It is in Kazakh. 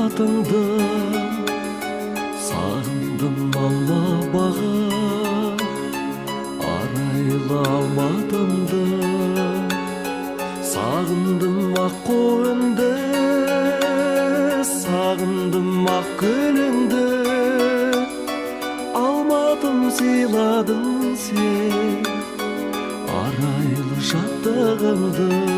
Алматыңды, сағындым алма бағы, арайлы Алматымды. Сағындым ақ қойынды, сағындым ақ гүліңді. Алматым, сыйладың сен арайлы жаттығыңды.